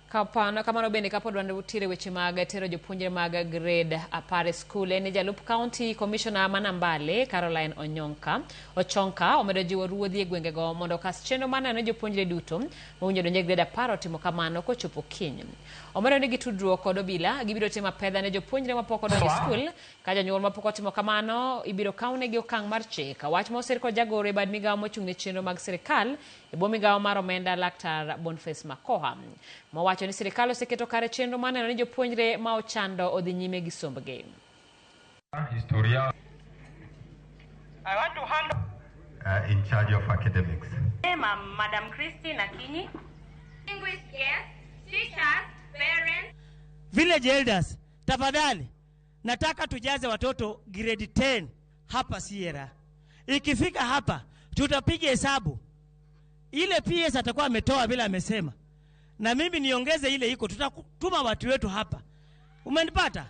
Kapano, kamano bende kapod wantiere weche mag tero jopuonjre mag grade 10 e skul en ni jalup county commissioner ma Nambale Caroline Onyonka Ochonka omedo jiwo ruodhi e gwengego mondo okas chenro mar neno ni jopuonjre duto mowinjo donjo e grade 10 otimo kamano kochopo kiny. Omedo ni gitudruok kod obila gibiro timo apedha ne jopuonjre mapok odonjo e skul ka jonyuol mapok otimo kamano ibiro kawnegi okang' mar chik. Wach ma osir kod jagoro e bad migawo mochung' ne chenro mag sirikal E bwo migawo mar omenda Laktar Boniface Makoha mowacho ni sirikal oseketo kare chenro mar neno ni jopuonjre ma ochando odhi nyime gi sombgi. Historia. I want to hand In charge of academics. Name, I'm Madam Christine Akinyi. Distinguished guests, teachers, parents. Village elders, tafadhali nataka tujaze watoto grade 10 hapa Sierra. Ikifika hapa tutapiga hesabu ile PS atakuwa ametoa vile amesema, na mimi niongeze ile iko, tutatuma watu wetu hapa, umenipata?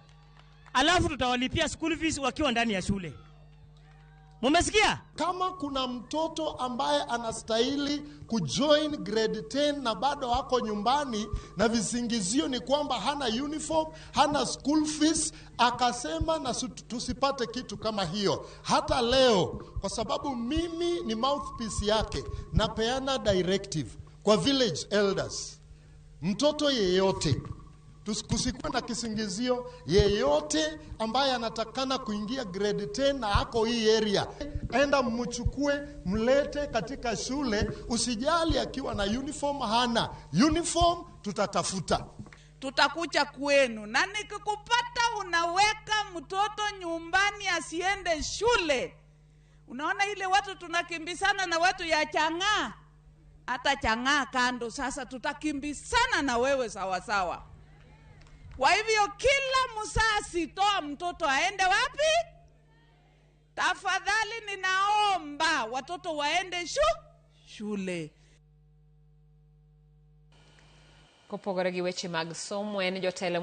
Alafu tutawalipia school fees wakiwa ndani ya shule. Mumesikia? Kama kuna mtoto ambaye anastahili kujoin grade 10 na bado ako nyumbani na visingizio ni kwamba hana uniform, hana school fees, akasema na tusipate kitu kama hiyo hata leo, kwa sababu mimi ni mouthpiece yake, napeana directive kwa village elders, mtoto yeyote kusikuwa na kisingizio yeyote ambaye anatakana kuingia grade 10 na ako hii area, enda mchukue mlete katika shule. Usijali akiwa na uniform, hana uniform, tutatafuta. Tutakuja kwenu na nikikupata unaweka mtoto nyumbani asiende shule. Unaona ile watu tunakimbisana na watu ya chang'aa, hata chang'aa kando, sasa tutakimbisana na wewe sawasawa. Kwa hivyo kila mzazi toa mtoto aende wapi? Tafadhali ninaomba watoto waende shule. Kopogore gi weche mag somo en jotelo